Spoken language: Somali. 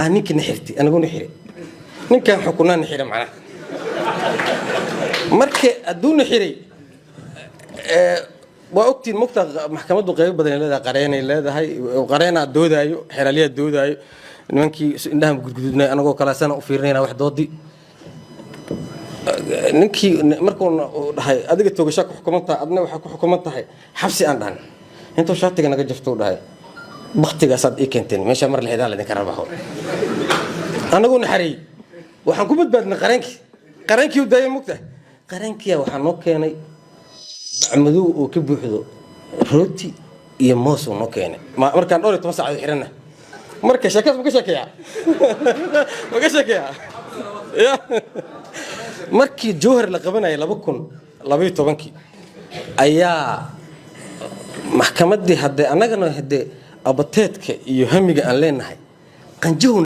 Ninkii na xirtay, anaguna xiray, ninkaan xukunaa na xiray. Macnaha marka hadduu na xiray, waa ogtiin mogta, maxkamaddu qaybo badan ay leedahay. Qareenay leedahay, qareenaa doodaayo, xeraalyaha doodaayo. Nimankii indhaha gudgududnay anagoo kale sana u fiirinayna wax doodii. Ninkii markuu uu dhahay, "Adiga toogashaa ku xukuman tahay, adna waxaa ku xukuman tahay xabsi," aan dhahan, intuu shaatiga naga jafto u dhahay, "Baktigaasaad ii keenteen meesha, mar lixdaan laydinka rabaho." Anagoo naxareeyey, waxaan ku badbaadnay qareenkii. Qareenkii u daayay mugta, qareenkiya waxaa noo keenay bacmadow oo ka buuxdo rooti iyo moos uu noo keenay. Markaan dhowr iyo toban saacadood xiranna. Marka sheekaas ma ka sheekeeyaa? Ma ka sheekeeyaa? Ya, markii Jowhar la qabanayay 2012-kii ayaa maxkamaddii haddee annagana haddee abateedka iyo hamiga aan leenahay qanjahu.